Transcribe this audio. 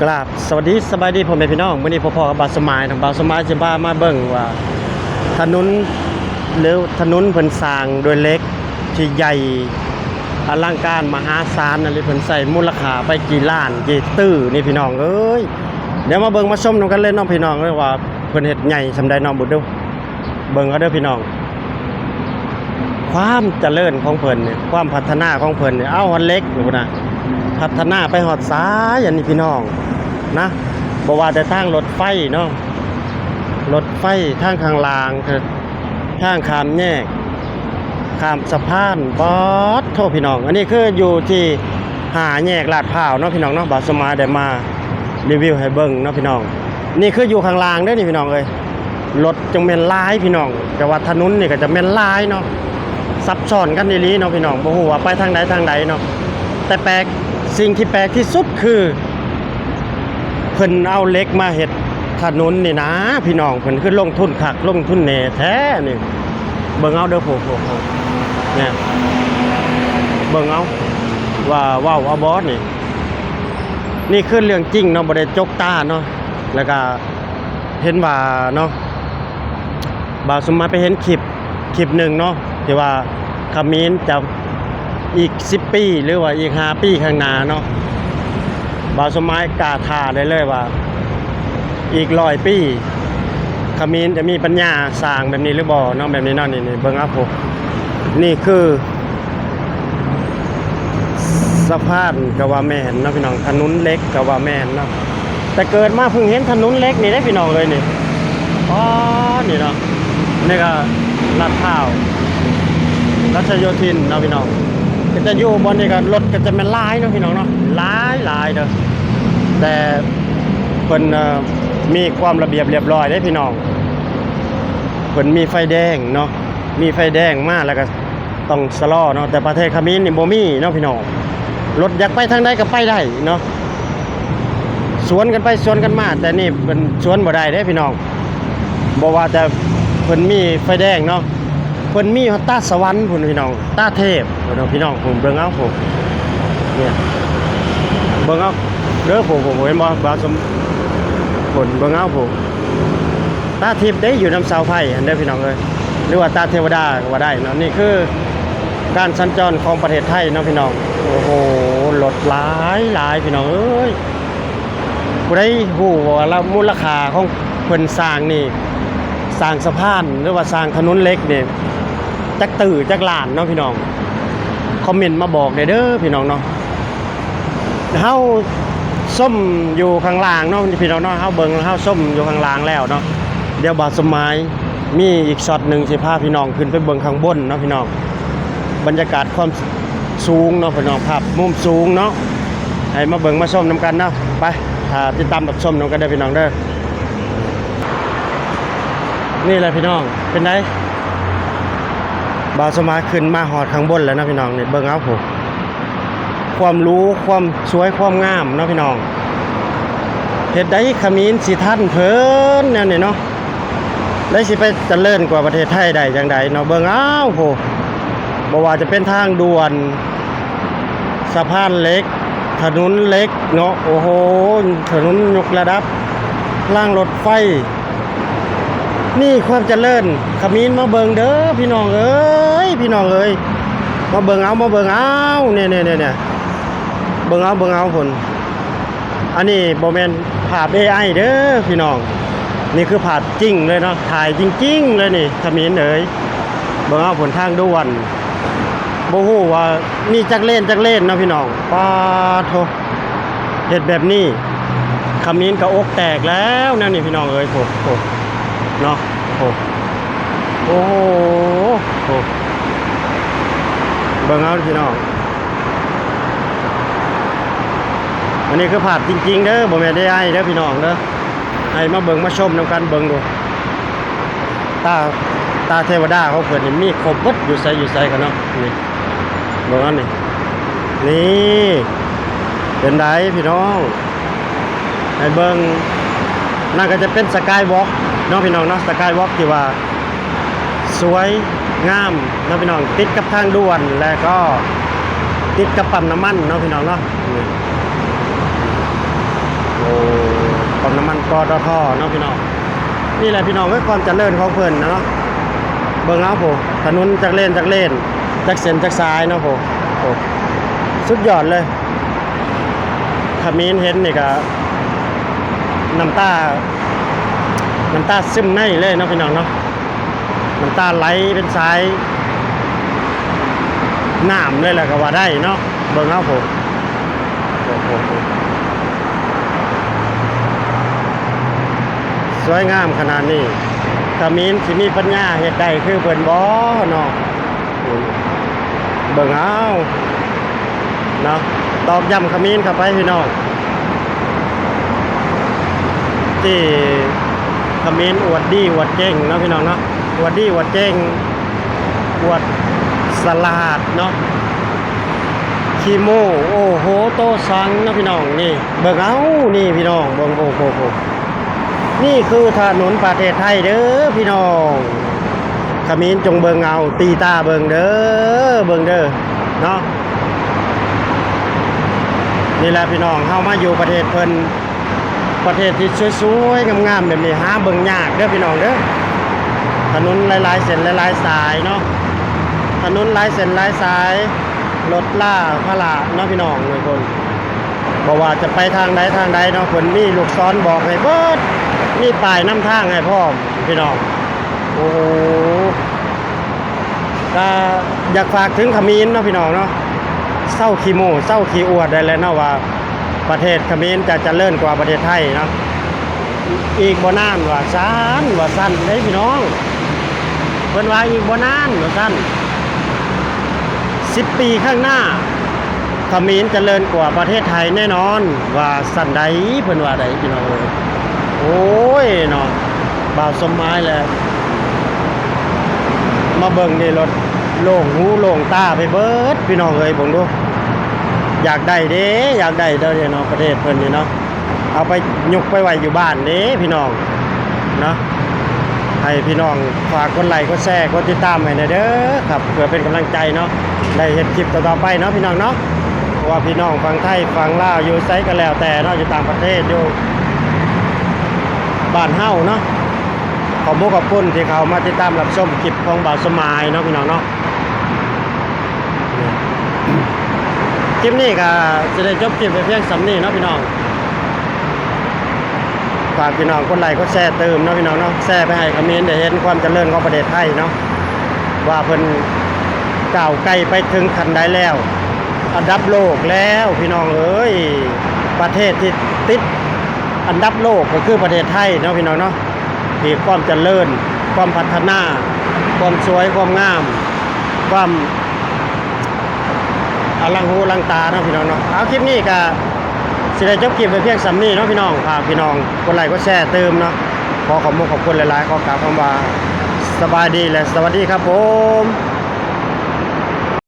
ກາບສະຫວັດດີ ສະບາຍດີພໍ່ແມ່ພີ່ນ້ອງ. ມື້ນີ້ພົບພໍ້ກັບບ່າວສະໝາຍເນາະ. ບ່າວສະໝາຍຊິພາມາເບິ່ງວ່າ ຖະໜົນ ຫຼື ຖະໜົນເພິ່ນສ້າງດ້ວຍເຫຼັກທີ່ໃຫຍ່ອະລັງການມະຫາສານ ອັນນີ້ເພິ່ນໃຊ້ມູນລະຄ່າໄປກີ່ລ້ານກີ່ຕື້ນີ້ພີ່ນ້ອງເອີຍ. ດຽວມາເບິ່ງມາຊົມນຳກັນເລີຍເນາະພີ່ນ້ອງເອີຍ ວ່າເພິ່ນເຮັດໃຫຍ່ສ່ຳໃດເນາະ. ເບິ່ງດູ ເບິ່ງເອົາເດີພີ່ນ້ອງ ຄວາມຈະເລີນຂອງເພິ່ນນີ້ ຄວາມພັດທະນາຂອງເພິ່ນນີ້ ເອົາຮອດເຫຼັກພຸ້ນນະ ພັດທະນາໄປຮອດສາຍ ອັນນີ້ພີ່ນ້ອງນະ. ບໍ່ວ່າແຕ່ທາງລົດໄຟເນາະ ລົດໄຟທາງຂ້າງລ່າງ ທາງຂ້າມແຍກ ຂ້າມສະພານ ປາດໂທ້ພີ່ນ້ອງ. ອັນນີ້ຄືຢູ່ທີ່ຫ້າແຍກລາດພ້າວເນາະພີ່ນ້ອງເນາະ. ບ່າວສະໝາຍໄດ້ມາ ຣີວິວໃຫ້ເບິ່ງເນາະພີ່ນ້ອງ. ນີ້ຄືຢູ່ຂ້າງລ່າງເດີນີ້ພີ່ນ້ອງເອີຍ ລົດຈັ່ງແມ່ນຫຼາຍພີ່ນ້ອງ. ແຕ່ວ່າຖະໜົນນີ້ກໍຈະແມ່ນຫຼາຍເນາະ ຊັບຊ້ອນກັນອີ່ຫຼີເນາະພີ່ນ້ອງ. ບໍ່ຮູ້ວ່າໄປທາງໃດທາງໃດເນາະ. ແຕ່ແປກ ສິ່ງທີ່ແປກທີ່ສຸດຄື ເພິ່ນເອົາເຫຼັກມາເຮັດຖະໜົນນີ້ນາພີ່ນ້ອງ. ເພິ່ນຄືລົງທຶນຄັກລົງທຶນແນ່ແທ້ນີ້. ເບິ່ງເອົາເດີ ໂອ້ໂຫ ນີ້ ເບິ່ງເອົາ ວ່າເວົ້າເອົາບໍ່ນີ້. ນີ້ຄືເລື່ອງຈິງເນາະ ບໍ່ໄດ້ຈົກຕາເນາະ. ແລ້ວກະເຫັນວ່າເນາະ ບ່າວສົມໝາຍໄປເຫັນຄລິບ ຄລິບໜຶ່ງເນາະ ທີ່ວ່າຂະເໝນຈະ ອີກສິບປີ ຫຼືວ່າອີກຫ້າປີຂ້າງໜ້າເນາະ ບ່າວສົມໝາຍກ້າທ້າໄດ້ເລີຍວ່າ ອີກຮ້ອຍປີ ຂະເໝນຈະມີປັນຍາສ້າງແບບນີ້ຫຼືບໍ່ເນາະ. ແບບນີ້ເນາະ ນີ້ ນີ້ເບິ່ງເອົາພຸ້ນ ນີ້ຄື ສະພານກໍວ່າແມ່ນເນາະພີ່ນ້ອງ ຖະໜົນເຫຼັກກໍວ່າແມ່ນເນາະ. ແຕ່ເກີດມາເພິ່ງເຫັນຖະໜົນເຫຼັກນີ້ເດ້ພີ່ນ້ອງເອີຍນີ້. ອໍ ນີ້ເນາະ ນີ້ກໍລາດພ້າວ ລັດຊະໂຍທິນເນາະພີ່ນ້ອງ. ກໍຈະຢູ່ບ່ອນນີ້ກໍລົດກໍຈະແມ່ນຫຼາຍເນາະພີ່ນ້ອງເນາະ ຫຼາຍໆເດີ. ແຕ່ເພິ່ນ ເອີ ມີຄວາມລະບຽບລຽບຮ້ອຍເດ້ພີ່ນ້ອງ. ເພິ່ນມີໄຟແດງເນາະ ມີໄຟແດງມາແລ້ວກໍ ຕ້ອງຊະລໍເນາະ. ແຕ່ປະເທດຂະເໝນນີ້ບໍ່ມີເນາະພີ່ນ້ອງ ລົດຢາກໄປທາງໃດກໍໄປໄດ້ເນາະ ສວນກັນໄປສວນກັນມາ. ແຕ່ນີ້ເພິ່ນສວນບໍ່ໄດ້ເດ້ພີ່ນ້ອງ ບໍ່ວ່າແຕ່ເພິ່ນມີໄຟແດງເນາະ ເພິ່ນມີຮອດຕາສະຫວັນພຸ້ນພີ່ນ້ອງ ຕາເທບພຸ້ນເນາະພີ່ນ້ອງ. ພຸ້ນເບິ່ງເອົາພຸ້ນ ນີ້ ເບິ່ງເອົາເດີ ພຸ້ນ ພຸ້ນ ເຫັນບໍ່ ບ່າວສົມ ພຸ້ນ ເບິ່ງເອົາພຸ້ນ ຕາທິບເດ້ ຢູ່ນຳເສົາໄຟຫັ້ນເດີພີ່ນ້ອງເອີຍ ຫຼືວ່າຕາເທວະດາກໍວ່າໄດ້ເນາະ. ນີ້ຄືການສັນຈອນຂອງປະເທດໄທເນາະພີ່ນ້ອງ. ໂອ້ໂຫ ລົດຫຼາຍໆ ພີ່ນ້ອງເອີຍ ຜູ້ໃດຮູ້ວ່າລະ ມູນລະຄ່າຂອງເພິ່ນສ້າງນີ້ ສ້າງສະພານ ຫຼືວ່າສ້າງຖະໜົນເຫຼັກນີ້ ຈັກຕື້ຈັກລ້ານເນາະພີ່ນ້ອງ ຄອມເມັນມາບອກແດ່ເດີພີ່ນ້ອງເນາະ. ເຮົາຊົມຢູ່ຂ້າງລ່າງເນາະພີ່ນ້ອງເນາະ ເຮົາເບິ່ງ ເຮົາຊົມຢູ່ຂ້າງລ່າງແລ້ວເນາະ. ດຽວບ່າວສົມໝາຍມີອີກຊັອດໜຶ່ງຊິພາພີ່ນ້ອງຂຶ້ນໄປເບິ່ງຂ້າງບົນເນາະພີ່ນ້ອງ ບັນຍາກາດຄວາມສູງເນາະພີ່ນ້ອງ ພາບມຸມສູງເນາະ ໃຫ້ມາເບິ່ງມາຊົມນຳກັນເນາະ. ໄປ ຖ້າຕິດຕາມຮັບຊົມນຳກັນເດີພີ່ນ້ອງເດີ. ນີ້ແຫຼະພີ່ນ້ອງ ເປັນໃດ ບ່າວສະໝາຍຂຶ້ນມາຮອດຂ້າງບົນແລ້ວເນາະພີ່ນ້ອງ. ນີ້ເບິ່ງເອົາພຸ້ນ ຄວາມຫຼູ ຄວາມສວຍ ຄວາມງາມເນາະພີ່ນ້ອງ. ເຮັດໃດຂະເໝນຊິທັນເພິ່ນແນວນີ້ເນາະ ແລ້ວຊິໄປຈະເລີນກວ່າປະເທດໄທໄດ້ຈັ່ງໃດເນາະ. ເບິ່ງເອົາພຸ້ນ ບໍ່ວ່າຈະເປັນທາງດ່ວນ ສະພານເຫຼັກ ຖະໜົນເຫຼັກເນາະ ໂອ້ໂຫ ຖະໜົນຍົກລະດັບ ລາງລົດໄຟ ນີ້ຄວາມຈະເລີນຂະເໝນ. ມາເບິ່ງເດີພີ່ນ້ອງເອີຍ ພີ່ນ້ອງເອີຍ ມາເບິ່ງເອົາ ມາເບິ່ງເອົາ ນີ້ໆໆ ເບິ່ງເອົາ ເບິ່ງເອົາພຸ້ນ. ອັນນີ້ບໍ່ແມ່ນພາບເອໄອເດີພີ່ນ້ອງ ນີ້ຄືພາບຈິງເລີຍເນາະ ຖ່າຍຈິງໆເລີຍນີ້ ຂະເໝນເອີຍ. ເບິ່ງເອົາພຸ້ນ ທາງດ່ວນ ບໍ່ຮູ້ວ່າມີຈັກເລນຈັກເລນເນາະພີ່ນ້ອງ. ປາດໂທ້ ເຮັດແບບນີ້ ຂະເໝນກໍອົກແຕກແລ້ວແນວນີ້ພີ່ນ້ອງເອີຍ. ໂອ້ໂຫ ເນາະ ໂອ້ໂຫ ໂອ້ໂຫ ເບິ່ງເອົາພີ່ນ້ອງ ອັນນີ້ຄືພາບຈິງໆເດີ ບໍ່ແມ່ນເອໄອເດີພີ່ນ້ອງເດີ. ໃຫ້ມາເບິ່ງມາຊົມນຳກັນ ເບິ່ງດູ ຕາ ຕາເທວະດາຂອງເພິ່ນນີ້ມີຄົບເບິດ ຢູ່ໃສຢູ່ໃສກໍເນາະ. ນີ້ ເບິ່ງເອົານີ້ ນີ້ ເປັນໃດພີ່ນ້ອງ ໃຫ້ເບິ່ງ. ນັ້ນກໍຈະເປັນສະກາຍວອກເນາະພີ່ນ້ອງເນາະ ສະກາຍວອກທີ່ວ່າ ສວຍງາມເນາະພີ່ນ້ອງ ຕິດກັບທາງດ່ວນ ແລະກໍຕິດກັບປ້ຳນ້ຳມັນເນາະພີ່ນ້ອງເນາະ. ນີ້ ໂອ້ ປຕທ ເນາະພີ່ນ້ອງ. ນີ້ແຫຼະພີ່ນ້ອງເອີຍ ຄວາມຈະເລີນຂອງເພິ່ນນະເນາະ. ເບິ່ງເອົາພຸ້ນ ຖະໜົນຈັກເລນຈັກເລນ ຈັກເສັ້ນຈັກສາຍເນາະ ໂອ້ ໂອ້ ສຸດຍອດເລີຍ. ຂະເໝນເຫັນນີ້ກະນ້ຳຕາ ນ້ຳຕາຊຶມໃນເລີຍເນາະພີ່ນ້ອງເນາະ. ນ້ຳຕາໄຫຼເປັນສາຍນ້ຳເລີຍລະກະວ່າໄດ້ເນາະ. ເບິ່ງເອົາພຸ້ນ ໂອ້ໂຫ ສວຍງາມຂະໜາດນີ້ ຂະເໝນຊິມີປັນຍາເຮັດໄດ້ຄືເພິ່ນບໍ່ເນາະ? ເບິ່ງເອົາເນາະ ຕອກຢ້ຳຂະເໝນເຂົ້າໄປພີ່ນ້ອງ. ທີ່ຂະເໝນອວດດີອວດເກັ່ງເນາະພີ່ນ້ອງເນາະ ອວດດີອວດເກັ່ງ ອວດສະຫຼາດເນາະ ຂີ້ໂມ້ ໂອ້ໂຫ ໂຕສັງເນາະພີ່ນ້ອງ. ນີ້ເບິ່ງເອົາ ນີ້ພີ່ນ້ອງເບິ່ງ ໂອ້ໂຫ ນີ້ຄືຖະໜົນປະເທດໄທເດີພີ່ນ້ອງ. ຂະເໝນຈົ່ງເບິ່ງເອົາ ຕີຕາເບິ່ງເດີ ເບິ່ງເດີເນາະ. ນີ້ແຫຼະພີ່ນ້ອງ ເຮົາມາຢູ່ປະເທດເພິ່ນ ປະເທດທີ່ສວຍໆງາມໆແບບນີ້ ຫາເບິ່ງຍາກເດີພີ່ນ້ອງເດີ. ຖະໜົນຫຼາຍໆເສັ້ນຫຼາຍໆສາຍເນາະ ຖະໜົນຫຼາຍເສັ້ນຫຼາຍສາຍ ລົດລາພາລະເນາະພີ່ນ້ອງເອີຍ. ເພິ່ນບໍ່ວ່າຈະໄປທາງໃດທາງໃດເນາະ ເພິ່ນມີລູກສອນບອກໃຫ້ເບິດ ມີປ້າຍນຳທາງໃຫ້ພ້ອມພີ່ນ້ອງ. ໂອ້ໂຫ ກະຢາກຝາກເຖິງຂະເໝນເນາະພີ່ນ້ອງເນາະ ເຊົາຂີ້ໂມ້ເຊົາຂີ້ອວດໄດ້ແລ້ວເນາະ ວ່າປະເທດຂະເໝນຈະຈະເລີນກວ່າປະເທດໄທເນາະ. ອີກບໍ່ນານວ່າຊັ້ນ ວ່າຊັ້ນເດ້ພີ່ນ້ອງ ເພິ່ນວ່າອີກບໍ່ນານວ່າຊັ້ນ ສິບປີຂ້າງໜ້າ ຂະເໝນຈະເລີນກວ່າປະເທດໄທແນ່ນອນ ວ່າຊັ້ນໃດ ເພິ່ນວ່າໃດພີ່ນ້ອງເອີຍ. ໂອ້ຍເນາະ ບ່າວສົມໝາຍແຫຼະ ມາເບິ່ງນີ້ລົດໂລ່ງຫູໂລ່ງຕາໄປເບິດພີ່ນ້ອງເອີຍ. ເບິ່ງດູ ຢາກໄດ້ເດ້ ຢາກໄດ້ເດ້ເນາະ ປະເທດເພິ່ນນີ້ເນາະ ເອົາໄປຍົກໄປໄວ້ຢູ່ບ້ານເດ້ພີ່ນ້ອງເນາະ. ໃຫ້ພີ່ນ້ອງຝາກກົດໄລກ໌ ກົດແຊ ກົດຕິດຕາມໃຫ້ແດ່ເດີຄັບ ເພື່ອເປັນກຳລັງໃຈເນາະ ໄດ້ເຮັດຄລິບຕໍ່ໆໄປເນາະພີ່ນ້ອງເນາະ. ບໍ່ວ່າພີ່ນ້ອງຝັ່ງໄທຝັ່ງລາວ ຢູ່ໃສກໍແລ້ວແຕ່ເນາະ ຢູ່ຕ່າງປະເທດ ຢູ່ບ້ານເຮົາເນາະ ຂອບຄຸນຂອບຄຸນທີ່ເຂົ້າມາຕິດຕາມຮັບຊົມຄລິບຂອງບ່າວສົມໝາຍເນາະ ພີ່ນ້ອງເນາະ. ຄລິບນີ້ກໍຊິໄດ້ຈົບຄລິບໄວ້ພຽງສ່ຳນີ້ເນາະພີ່ນ້ອງ. ຝາກພີ່ນ້ອງກົດໄລກ໌ ກົດແຊຕື່ມເນາະພີ່ນ້ອງເນາະ ແຊໄປໃຫ້ຂະເໝນໄດ້ເຫັນຄວາມຈະເລີນຂອງປະເທດໄທເນາະ ວ່າເພິ່ນກ້າວໄກໄປເຖິງຂັ້ນໃດແລ້ວ ອັນດັບໂລກແລ້ວພີ່ນ້ອງເອີຍ. ປະເທດທີ່ຕິດອັນດັບໂລກກໍຄືປະເທດໄທເນາະພີ່ນ້ອງເນາະ ທີ່ຄວາມຈະເລີນ ຄວາມພັດທະນາ ຄວາມສວຍ ຄວາມງາມ ຄວາມ ອະລັງຫູອະລັງຕາເນາະພີ່ນ້ອງເນາະ. ເອົາ ຄລິບນີ້ກະຊິໄດ້ຈົບຄລິບໄວ້ພຽງສ່ຳນີ້ເນາະພີ່ນ້ອງ. ຝາກພີ່ນ້ອງກົດໄລກ໌ ກົດແຊຕື່ມເນາະ. ຂໍຂອບຄຸນຂອບຄຸນຫຼາຍໆ ຂໍກ່າວຄຳວ່າສະບາຍດີ ແລະ ສະຫວັດດີຄັບຜົມ.